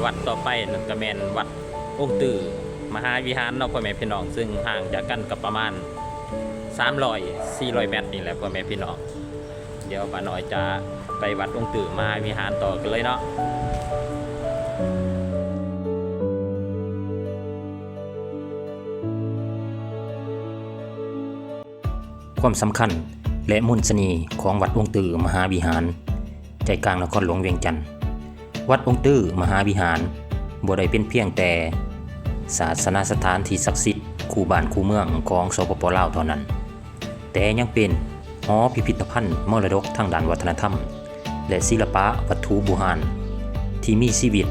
ວັດຕໍ່ໄປນັ້ນກະແມ່ນວັດອົງຕື້ມະຫາວິຫານເນາະ ພໍ່ແມ່ພີ່ນ້ອງ, ຊຶ່ງຫ່າງຈາກກັນກະປະມານສາມຮ້ອຍ ສີ່ຮ້ອຍແມັດນີ້ແຫຼະ ພໍ່ແມ່ພີ່ນ້ອງ. ດຽວປ້ານ້ອຍຈະໄປວັດອົງຕື້ມະຫາວິຫານຕໍ່ກັນເລີຍເນາະ. ຄວາມສຳຄັນ ແລະ ມົນສະເໜ່ຂອງວັດອົງຕື້ມະຫາວິຫານ ໃຈກາງນະຄອນຫຼວງວຽງຈັນ. ວັດອົງຕື້ມະຫາວິຫານບໍ່ໄດ້ເປັນພຽງແຕ່ສາສະນະສະຖານທີ່ສັກສິດຄູ່ບ້ານຄູ່ເມືອງຂອງ ສປປ ລາວ ເທົ່ານັ້ນ, ແຕ່ຍັງເປັນຫໍພິພິທະພັນມໍລະດົກທາງດ້ານວັດທະນະທຳ ແລະ ສິລະປະວັດຖຸບູຮານທີ່ມີຊີວິດ.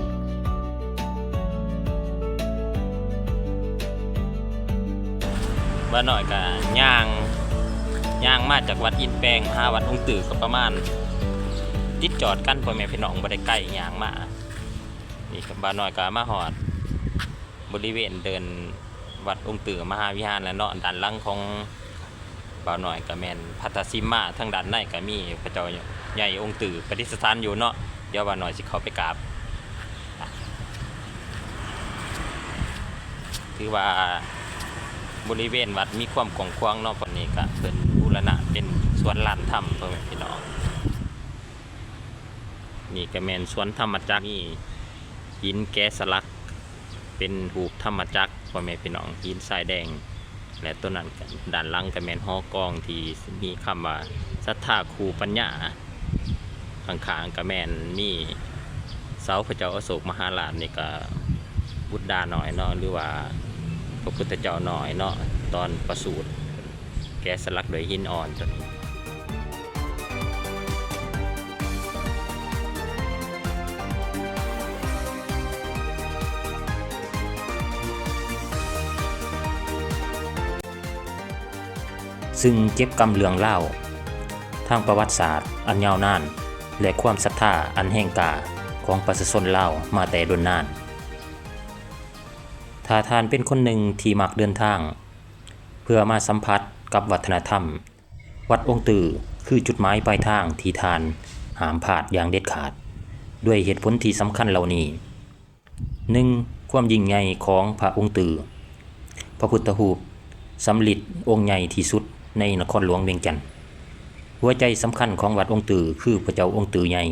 ບ່າວນ້ອຍກະຍ່າງ ຍ່າງມາຈາກວັດອິນແປງມາຫາວັດອົງຕື້ກະປະມານ ຕິດຈອດກັນ ພໍ່ແມ່ພີ່ນ້ອງ, ບໍ່ໄດ້ໄກ ຍ່າງມາ. ນີ້ກະບ່າວນ້ອຍກະມາຮອດບໍລິເວນເດີ່ນວັດອົງຕື້ມະຫາວິຫານແລ້ວເນາະ. ດ້ານຫຼັງຂອງ ບ່າວນ້ອຍກະແມ່ນພັດທະສິມມາ, ທາງດ້ານໃນກະມີພະເຈົ້າໃຫຍ່ອົງຕື້ປະດິດສະຖານຢູ່ເນາະ. ດຽວບ່າວນ້ອຍຊິເຂົ້າໄປກາບ. ຖືວ່າບໍລິເວນວັດມີຄວາມກວ້າງຂວາງເນາະ, ຕອນນີ້ກະເພິ່ນບູລະນະເປັນສວນລານທຳ ພໍ່ແມ່ພີ່ນ້ອງ. ນີ້ກະແມ່ນສວນທຳມະຈັກ, ມີຫີນແກະສະຫຼັກເປັນຮູບທຳມະຈັກ ພໍ່ແມ່ພີ່ນ້ອງ, ຫີນຊາຍແດງ. ແລະ ໂຕນັ້ນກະ ດ້ານຫຼັງກະແມ່ນຫໍກອງທີ່ມີຄຳວ່າ ສັດທາຄູປັນຍາ. ຂ້າງໆກະແມ່ນມີເສົາພະເຈົ້າອະໂສກມະຫາລາດ, ນີ້ກະບຸດດານ້ອຍເນາະ ຫຼືວ່າພະພຸດທະເຈົ້ານ້ອຍເນາະ ຕອນປະສູດ ແກະສະຫຼັກດ້ວຍຫີນອ່ອນໂຕນີ້. ຊຶ່ງເກັບກຳເລື່ອງລາວທາງປະຫວັດສາດອັນຍາວນານ ແລະ ຄວາມສັດທາອັນແຮງກ້າຂອງປະຊາຊົນລາວມາແຕ່ດົນນານ. ຖ້າທ່ານເປັນຄົນໜຶ່ງທີ່ມັກເດີນທາງເພື່ອມາສຳຜັດກັບວັດທະນະທຳ, ວັດອົງຕື້ຄືຈຸດໝາຍປາຍທາງທີ່ທ່ານຫ້າມພາດຢ່າງເດັດຂາດ ດ້ວຍເຫດຜົນທີ່ສຳຄັນເຫຼົ່ານີ້. ໜຶ່ງ, ຄວາມຍິ່ງໃຫຍ່ຂອງພະອົງຕື້, ພະພຸດທະຮູບສຳລິດອົງໃຫຍ່ທີ່ສຸດໃນນະຄອນຫຼວງວຽງຈັນ. ຫົວໃຈສຳຄັນຂອງວັດອົງຕື້ຄືພະເຈົ້າອົງຕື້ໃຫຍ່,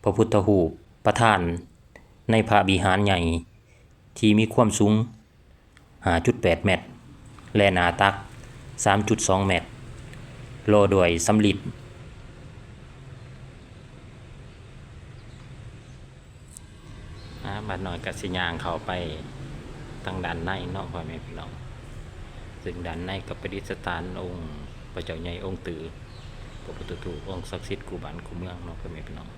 ພະພຸດທະຮູບປະທານໃນພະວິຫານໃຫຍ່ທີ່ມີຄວາມສູງຫ້າຈຸດແປດແມັດ ແລະ ໜ້າຕັກສາມຈຸດສອງແມັດ, ຫຼໍ່ດ້ວຍສຳລິດ. ອາ ບ່າວນ້ອຍກະຊິຍ່າງເຂົ້າໄປທາງດ້ານໃນເນາະ ພໍ່ແມ່ພີ່ນ້ອງ, ຊຶ່ງດ້ານໃນກະປະດິດສະຖານອົງພະເຈົ້າໃຫຍ່ອົງຕື້, ພະພຸດທະຮູບອົງສັກສິດຄູ່ບ້ານຄູ່ເມືອງເນາະ ພໍ່ແມ່ພີ່ນ້ອງ.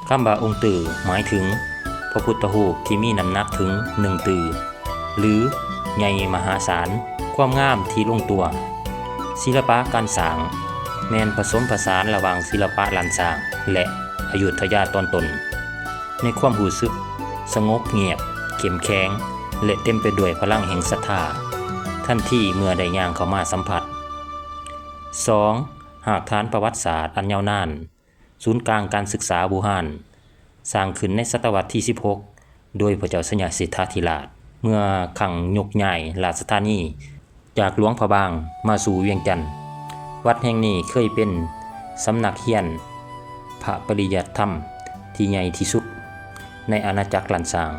ຄຳວ່າອົງຕື້ໝາຍເຖິງພະພຸດທະຮູບທີ່ມີນ້ຳໜັກເຖິງໜຶ່ງຕື້ ຫຼື ໃຫຍ່ມະຫາສານ, ຄວາມງາມທີ່ລົງຕົວ. ສິລະປະການສ້າງແມ່ນປະສົມປະສານລະຫວ່າງສິລະປະລ້ານຊ້າງ ແລະ ອະຍຸດທະຍາຕອນຕົ້ນ ໃນຄວາມຮູ້ສຶກສະຫງົບງຽບ, ເຂັ້ມແຂງ ແລະ ເຕັມໄປດ້ວຍພະລັງແຫ່ງສັດທາ ທັນທີເມື່ອໄດ້ຍ່າງເຂົ້າມາສຳຜັດ. ສອງ, ຮາກຖານປະຫວັດສາດອັນຍາວນານ. ສູນກາງການສຶກສາບູຮານ ສ້າງຂຶ້ນໃນສະຕະວັດທີສິບຫົກ ໂດຍພະເຈົ້າໄຊຍະເສດຖາທິລາດ ເມື່ອຄັ້ງຍົກຍ້າຍລາຊະທານີຈາກຫຼວງພະບາງມາສູ່ວຽງຈັນ. ວັດແຫ່ງນີ້ເຄີຍເປັນສຳນັກຮຽນພະປະລິຍັດທຳທີ່ໃຫຍ່ທີ່ສຸດໃນອານາຈັກລ້ານຊ້າງ,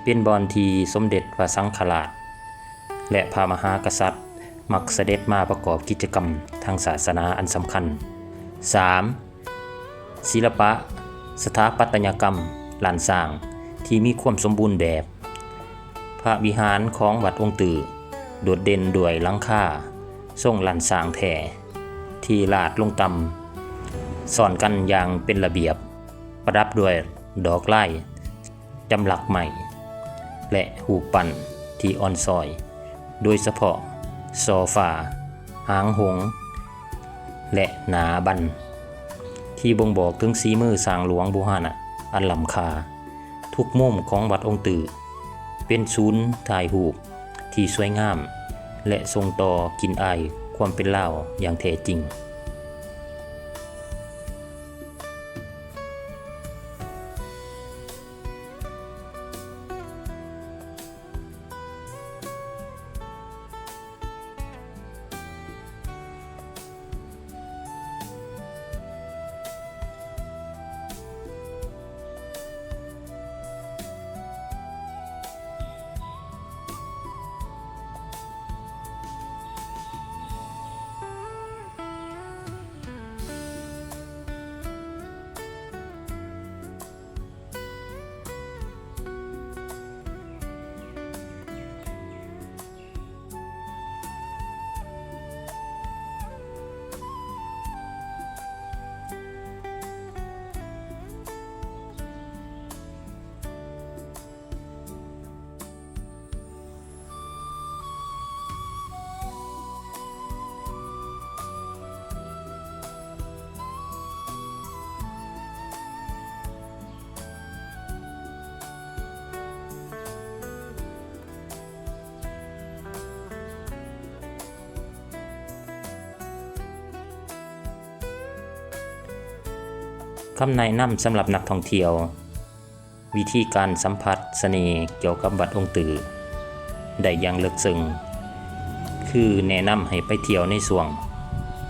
ເປັນບ່ອນທີ່ສົມເດັດພະສັງຄະລາດ ແລະ ພະມະຫາກະສັດມັກສະເດັດມາປະກອບກິດຈະກຳທາງສາສະໜາອັນສຳຄັນ. ສາມ, ສິລະປະສະຖາປັດຕະຍະກຳລ້ານຊ້າງທີ່ມີຄວາມສົມບູນແບບ. ພະວິຫານຂອງວັດອົງຕື້ໂດດເດັ່ນດ້ວຍຫຼັງຄາຊົງລ້ານຊ້າງແທ້ທີ່ລາດລົງຕ່ຳ ຊ້ອນກັນຢ່າງເປັນລະບຽບ, ປະດັບດ້ວຍດອກລາຍ ຈຳລັກໄມ້ ແລະ ຮູບປັ້ນທີ່ອ່ອນຊ້ອຍ, ໂດຍສະເພາະສໍ້ຝາ, ຫາງຫົງ ແລະ ໜ້າບັນ ທີ່ບົ່ງບອກເຖິງສີມືຊ່າງຫຼວງບູຮານະອັນລ້ຳຄ່າ. ທຸກມຸມຂອງວັດອົງຕື້ເປັນສູນຖ່າຍຮູບທີ່ສວຍງາມ ແລະ ສົ່ງຕໍ່ກິ່ນອາຍຄວາມເປັນລາວຢ່າງແທ້ຈິງ. ຄຳແນະນຳສຳລັບນັກທ່ອງທ່ຽວ, ວິທີການສຳຜັດສະເໜ່ກ່ຽວກັບວັດອົງຕື້ໄດ້ຢ່າງເລິກເຊິ່ງ ຄືແນະນຳໃຫ້ໄປທ່ຽວໃນຊ່ວງ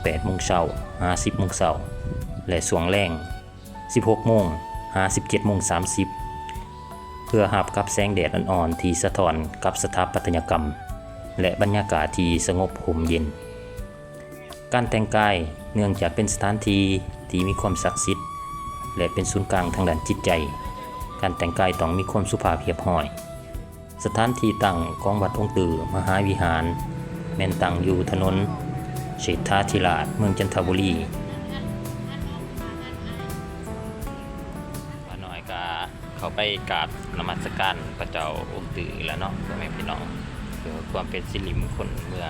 ແປດໂມງເຊົ້າຫາສິບໂມງເຊົ້າ ແລະ ຊ່ວງແລງສິບຫົກໂມງຫາສິບເຈັດໂມງສາມສິບ ເພື່ອຮັບກັບແສງແດດອ່ອນໆທີ່ສະທ້ອນກັບສະຖາປັດຕະຍະກຳ ແລະ ບັນຍາກາດທີ່ສະຫງົບຮົ່ມເຢັນ. ການແຕ່ງກາຍ, ເນື່ອງຈາກເປັນສະຖານທີ່ທີ່ມີຄວາມສັກສິດ ແລະ ເປັນສູນກາງທາງດ້ານຈິດໃຈ, ການແຕ່ງກາຍຕ້ອງມີຄວາມສຸພາບຮຽບຮ້ອຍ. ສະຖານທີ່ຕັ້ງຂອງວັດອົງຕື້ມະຫາວິຫານ ແມ່ນຕັ້ງຢູ່ຖະໜົນເສດຖາທິລາດ ເມືອງຈັນທະບູລີ. ປ້ານ້ອຍກະ ເຂົ້າໄປກາບນະມັດສະການພະເຈົ້າອົງຕື້ແລ້ວເນາະ ພໍ່ແມ່ພີ່ນ້ອງ, ເພື່ອຄວາມເປັນສິລິມຸງຄຸນ ເມື່ອ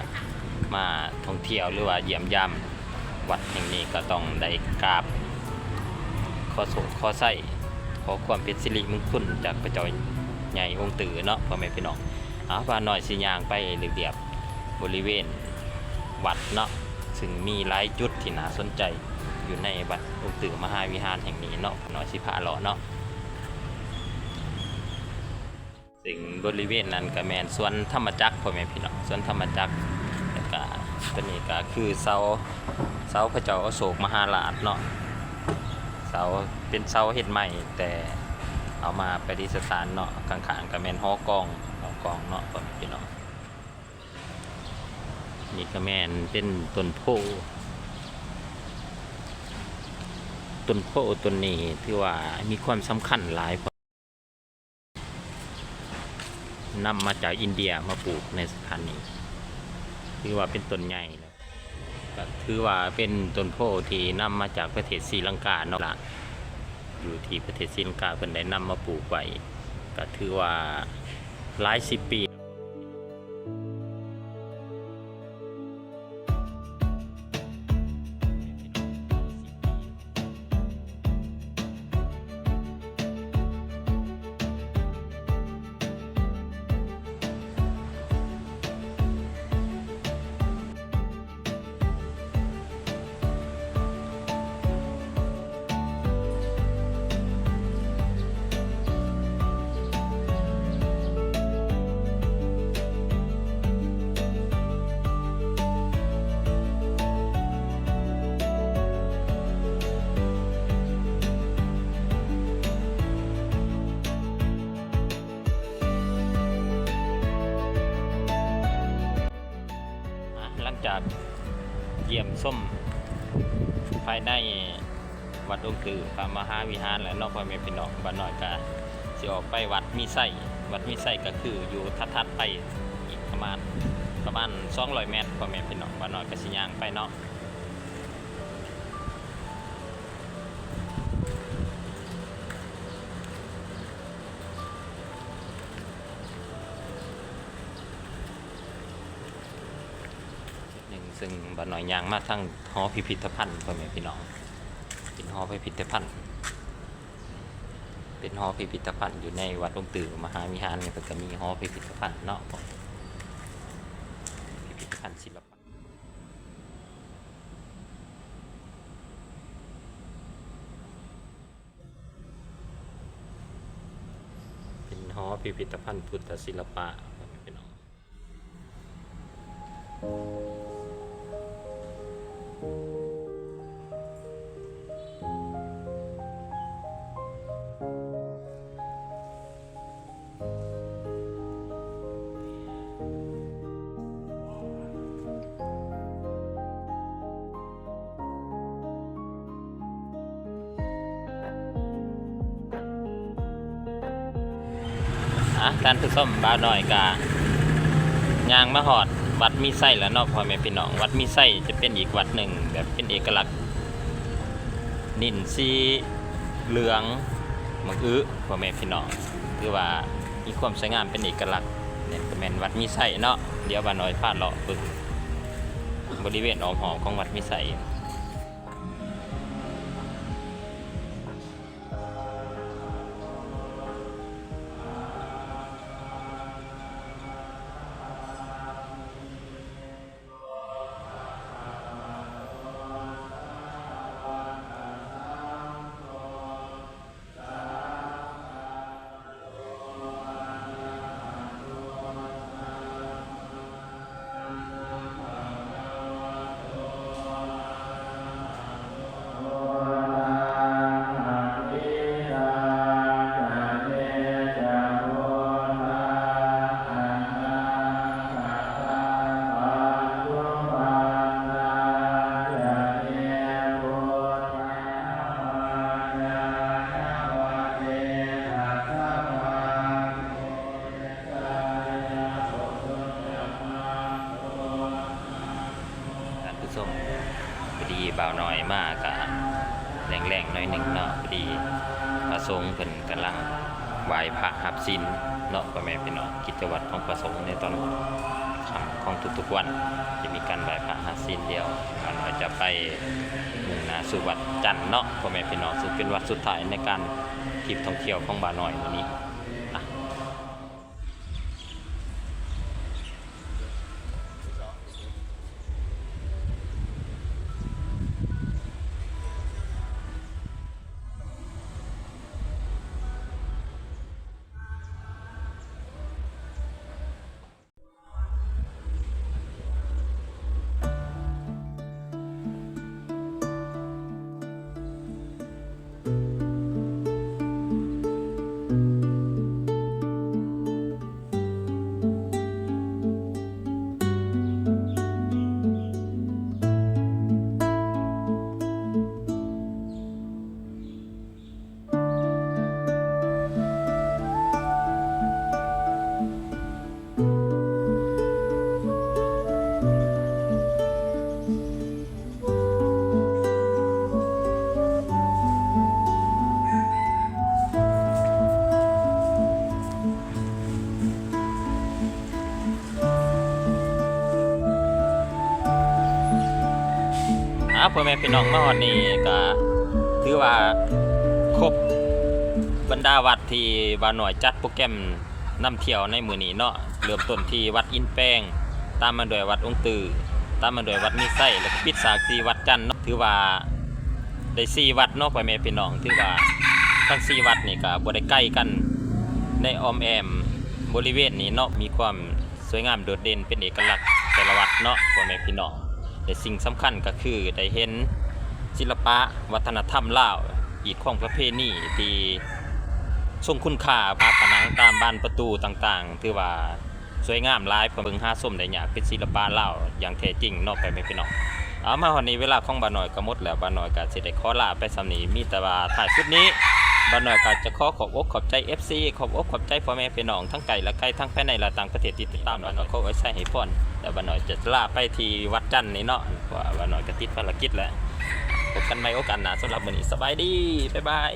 ມາທ່ອງທ່ຽວ ຫຼືວ່າຢ້ຽມຢາມວັດແຫ່ງນີ້ ກໍຕ້ອງໄດ້ກາບ ຂໍໂຊກຂໍໄຊ ຂໍຄວາມເປັນສິລິມຸງຄຸນຈາກພະເຈົ້າໃຫຍ່ອົງຕື້ເນາະ ພໍ່ແມ່ພີ່ນ້ອງ. ເອົາ ປ້ານ້ອຍຊິຍ່າງໄປລຽບໆ ບໍລິເວນວັດເນາະ, ຊຶ່ງມີຫຼາຍຈຸດທີ່ໜ້າສົນໃຈຢູ່ໃນວັດອົງຕື້ມະຫາວິຫານແຫ່ງນີ້ເນາະ, ປ້ານ້ອຍຊິພາເລາະເນາະ. ຊຶ່ງບໍລິເວນນັ້ນກໍແມ່ນສວນທຳມະຈັກ ພໍ່ແມ່ພີ່ນ້ອງ, ສວນທຳມະຈັກ. ແລ້ວກໍຕົວນີ້ກໍຄືເສົາ ເສົາພະເຈົ້າອະໂສກມະຫາລາດເນາະ, ເສົາ ເປັນເສົາເຮັດໄມ້ ແຕ່ເອົາມາປະດິດສະຖານເນາະ. ຂ້າງໆກໍແມ່ນຫໍກອງ ຫໍກອງເນາະ ພໍ່ແມ່ພີ່ນ້ອງ. ນີ້ກໍແມ່ນເປັນຕົ້ນໂພ, ຕົ້ນໂພຕົ້ນນີ້ຖືວ່າມີຄວາມສຳຄັນຫຼາຍ ນຳມາຈາກອິນເດຍມາປູກໃນສະຖານນີ້ ຖືວ່າເປັນຕົ້ນໃຫຍ່ແລ້ວ. ກໍຖືວ່າເປັນຕົ້ນໂພທີ່ນຳມາຈາກປະເທດສີລັງກາເນາະລະ, ຢູ່ທີ່ປະເທດສີລັງກາເພິ່ນໄດ້ນຳມາປູກໄວ້ ກໍຖືວ່າຫຼາຍສິບປີ. ອ່ະ ຫຼັງຈາກຢ້ຽມຊົມພາຍໃນວັດອົງຕື້ພະມະຫາວິຫານແລ້ວເນາະ ພໍ່ແມ່ພີ່ນ້ອງ, ບ່າວນ້ອຍກະຊິອອກໄປວັດມີໄຊ. ວັດມີໄຊກໍຄືຢູ່ຖັດໆໄປອີກປະມານ ປະມານສອງຮ້ອຍແມັດ ພໍ່ແມ່ພີ່ນ້ອງ, ບ່າວນ້ອຍກໍຊິຍ່າງໄປເນາະ. ໜຶ່ງ ເຊິ່ງບ່າວນ້ອຍຍ່າງມາທາງຫໍພິພິທະພັນ ພໍ່ແມ່ພີ່ນ້ອງ, ເປັນຫໍພິພິທະພັນ ເປັນຫໍພິພິທະພັນຢູ່ໃນວັດອົງຕື້ມະຫາວິຫານນີ້ ເພິ່ນກໍມີຫໍພິພິທະພັນເນາະ ພິພິທະພັນສິລະປະ. ເປັນຫໍພິພິທະພັນພຸດທະສິລະປະ ພໍ່ແມ່ພີ່ນ້ອງ. ອ່ະ ທ່ານຜູ້ຊົມ, ບ່າວນ້ອຍກະຍ່າງມາຮອດວັດມີໄຊແລ້ວເນາະ ພໍ່ແມ່ພີ່ນ້ອງ. ວັດມີໄຊຈະເປັນອີກວັດໜຶ່ງ ແບບເປັນເອກະລັກ ດິນສີເຫຼືອງ ໝາກອຶ ພໍ່ແມ່ພີ່ນ້ອງ, ຖືວ່າມີຄວາມສວຍງາມເປັນເອກະລັກ. ນີ້ກໍແມ່ນວັດມີໄຊເນາະ, ດຽວບ່າວນ້ອຍພາເລາະເບິ່ງບໍລິເວນອ້ອມຮອບຂອງວັດມີໄຊ. ບ່າວນ້ອຍມາກະແລງໆໜ້ອຍໜຶ່ງເນາະ ພໍດີພະສົງເພິ່ນກຳລັງໄຫວ້ພະຮັບສິນເນາະ ພໍ່ແມ່ພີ່ນ້ອງ. ກິດຈະວັດຂອງພະສົງໃນຕອນຄ່ຳຂອງທຸກໆວັນ ຈະມີການໄຫວ້ພະຮັບສິນ. ດຽວບ່າວນ້ອຍຈະໄປມຸ່ງໜ້າສູ່ວັດຈັນເນາະ ພໍ່ແມ່ພີ່ນ້ອງ ຊຶ່ງເປັນວັດສຸດທ້າຍໃນການທຣິບທ່ອງທ່ຽວຂອງບ່າວນ້ອຍມື້ນີ້. ອ້າວ ພໍ່ແມ່ພີ່ນ້ອງ ມາຮອດນີ້ກະຖືວ່າຄົບບັນດາວັດທີ່ບ່າວນ້ອຍຈັດໂປຣແກຣມນຳທ່ຽວໃນມື້ນີ້ເນາະ. ເລີ່ມຕົ້ນທີ່ວັດອິນແປງ ຕາມມາດ້ວຍວັດອົງຕື້ ຕາມມາດ້ວຍວັດມີໄຊ ແລ້ວກໍປິດສາກທີ່ວັດຈັນເນາະ. ຖືວ່າໄດ້ສີ່ວັດເນາະ ພໍ່ແມ່ພີ່ນ້ອງ. ຖືວ່າທັງສີ່ວັດນີ້ກະບໍ່ໄດ້ໄກກັນ ໃນອ້ອມແອ້ມບໍລິເວນນີ້ເນາະ ມີຄວາມ ສວຍງາມໂດດເດັ່ນເປັນເອກະລັກແຕ່ລະວັດເນາະ ພໍ່ແມ່ພີ່ນ້ອງ. ແລະ ສິ່ງສຳຄັນກໍຄືໄດ້ເຫັນສິລະປະວັດທະນະທຳລາວ ຮີດຄອງປະເພນີທີ່ຊົງຄຸນຄ່າ, ຝາຜະໜັງຕາມບານປະຕູຕ່າງໆ ຖືວ່າສວຍງາມຫຼາຍ, ເບິ່ງຫາຊົມໄດ້ຍາກ, ເປັນສິລະປະລາວຢ່າງແທ້ຈິງເນາະ ພໍ່ແມ່ພີ່ນ້ອງ. ເອົາ ມາຮອດນີ້ເວລາຂອງບ່າວນ້ອຍກໍໝົດແລ້ວ, ບ່າວນ້ອຍກໍຊິໄດ້ຂໍລາໄປສ່ຳນີ້. ມີແຕ່ວ່າທ້າຍສຸດນີ້ ບ່າວນ້ອຍກໍຈະຂໍຂອບອົກຂອບໃຈເອັຟຊີ, ຂອບອົກຂອບໃຈພໍ່ແມ່ພີ່ນ້ອງທັງໃກ້ແລະໄກ, ທັງພາຍໃນແລະຕ່າງປະເທດທີ່ຕິດຕາມ. ບ່າວນ້ອຍກໍຂໍອວຍໄຊໃຫ້ພອນ ແລະ ບ່າວນ້ອຍຈະລາໄປທີ່ວັດຈັນນີ້ເນາະ, ເພາະວ່າບ່າວນ້ອຍກໍຕິດພາລະກິດແລ້ວ. ພົບກັນໃໝ່ໂອກາດໜ້າ, ສຳລັບມື້ນີ້ສະບາຍດີ, ບາຍບາຍ.